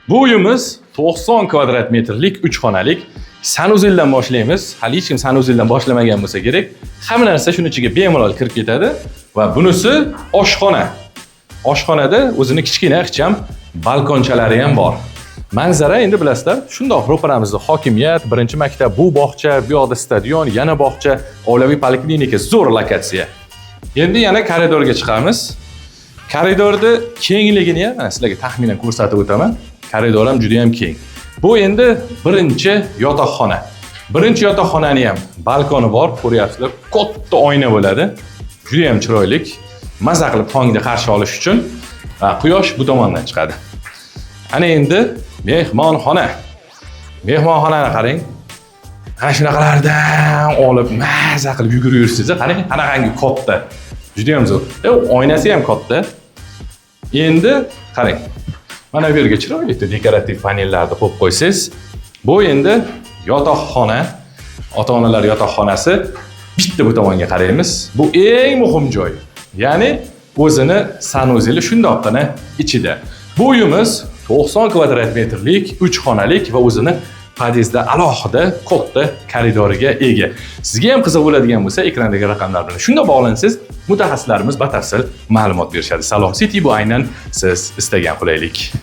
Bu uyimiz 90 kvadrat metrlik 3 xonalik. Санузел dan boshlaymiz. Hali hech kim санузел dan boshlamagan bo'lsa kerak. Hamma narsa shuni ichiga bemalol kirib ketadi va bunisi oshxona. Oshxonada o'zini kichkina ixcham balkonchalari ham bor. Manzara endi bilasizlar, shundoq ro'paramizda hokimiyat, birinchi maktab, bu bog'cha, bu yoqda stadion, yana bog'cha, oilaviy poliklinika, zo'r lokatsiya. Endi yana koridorga chiqamiz. Koridorni kengligini ham mana sizlarga taxminan ko'rsatib o'taman. Koridor ham juda ham keng. Bu endi birinchi yotoqxona. Birinchi yotoqxonani ham balkoni bor, ko'ryapsizlar, katta oyna bo'ladi. Juda ham chiroyli. Maza qilib tongni qarshi olish uchun va quyosh bu tomondan chiqadi. Ana endi mehmonxona. Mehmonxonani qarang. Mana shunaqalardan olib maza qilib yugurib yursangiz, qarang, qanaqangi katta. Juda ham zo'r. Oynasi ham katta. Endi qarang. Mana bu yerga chiroyli dekorativ panellarni qo'yib qo'ysangiz, bu endi yotoqxona, ota-onalar yotoqxonasi. Bitta bu tomonga qaraymiz. Bu eng muhim joy. Ya'ni o'zini санузел i shundoqqina ichida. Bu uyimiz 90 kvadrat metrlik, 3 xonalik va o'zini podyezdda alohida katta koridoriga ega. Sizga ham qiziq bo'ladigan bo'lsa, ekrandagi raqamlar bilan shunda bog'lansangiz, mutaxassislarimiz batafsil ma'lumot berishadi. Salom City, bu aynan siz istagan qulaylik.